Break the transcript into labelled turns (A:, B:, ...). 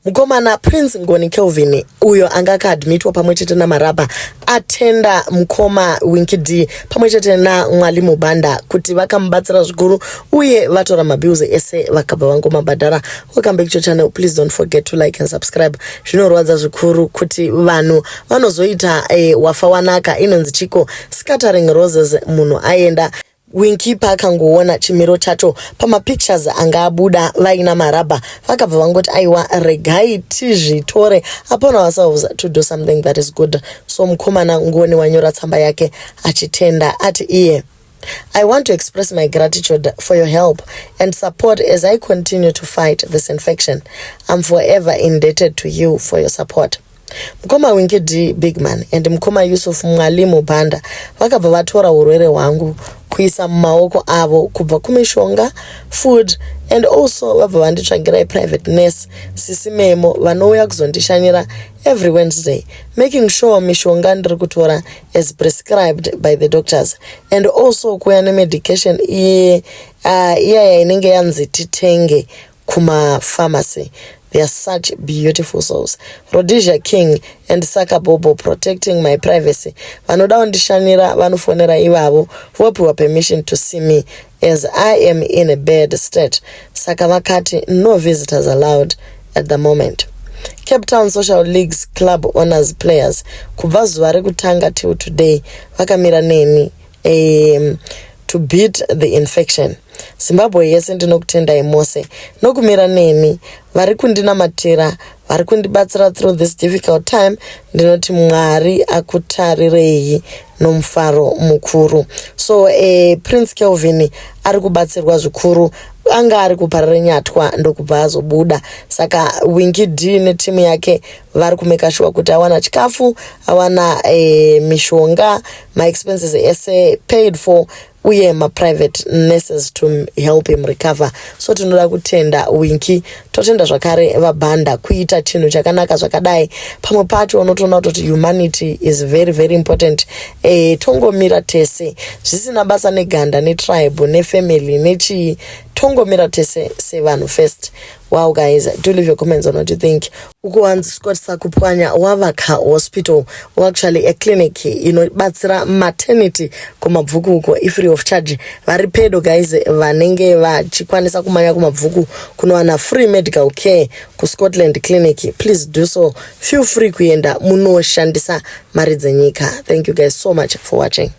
A: Mukomana Prince Ngoni Kelvin uyo anga akaadmitwa pamwe chete naMarabha atenda mukoma Winky D pamwe chete naMwalimu Banda kuti vakamubatsira zvikuru uye vatora mabills ese vakabva vangomabhadhara. Welcome back to your channel. Please don't forget to like and subscribe. Zvinorwadza zvikuru kuti vanhu vanozoita wafa wanaka inonzi chiko scattering roses munhu aenda. Winky paakangoona chimiro chacho pamapictures anga abuda vaina Marabha, vakabva vangoti aiwa, regai tizvitore upon ourselves to do something that is good. So mukomana Ngoni wanyora tsamba yake achitenda, ati iye, "I want to express my gratitude for your help and support as I continue to fight this infection. I'm forever indebted to you for your support." Mukoma Winky D Bigman and mukoma Yusuf Mwalimu Banda vakabva vatora urwere hwangu kuisa mumaoko avo, kubva kumishonga, food and also vabva vanditsvagirai private nurse, Sisi Memo, vanouya kuzondishanyira every Wednesday, making sure mishonga ndiri kutora as prescribed by the doctors and also kuuya nemedication iye iyaya inenge yanzi titenge kumapharmacy. They are such beautiful souls. Rhodesia King and Saka Bobo protecting my privacy. Vanoda kundishanira vanofonera ivavo vopiwa permission to see me as I am in a bad state. Saka vakati no visitors allowed at the moment. Cape Town Social Leagues club owners, players, kubva zuva rekutanga till today vakamira neni to beat the infection. Zimbabwe yese, ndinokutendai mose nokumira neni. Vari kundinamatira, vari kundibatsira through this difficult time, ndinoti Mwari akutarirei nomufaro mukuru. So Prince Kelvin ari kubatsirwa zvikuru. Anga ari kuParirenyatwa ndokubva azobuda. Saka Winky D netimu yake vari kumake sure kuti awana chikafu, awana mishonga, maexpenses ese paid for, uye maprivate nurses to help him recover. So tinoda kutenda Winky, totenda zvakare vaBhanda kuita chinhu chakanaka zvakadai. Pamwe pacho unotoona kutoti humanity is very very important. Tongomira tese zvisina basa neganda, netribe, nefamily, nechii. Tongomira tese sevanhu first. Wow guys, do leave your comments on what you think. Ukuwanzi Scott Sakupwanya wavaka hospital or actually a clinic inobatsira maternity kuMabvuku uko, ifree of charge. Vari pedo guys, vanenge vachikwanisa kumanya kuMabvuku kunowana free medical care kuScotland Clinic, please do so. Feel free kuenda munoshandisa mari dzenyika. Thank you guys so much for watching.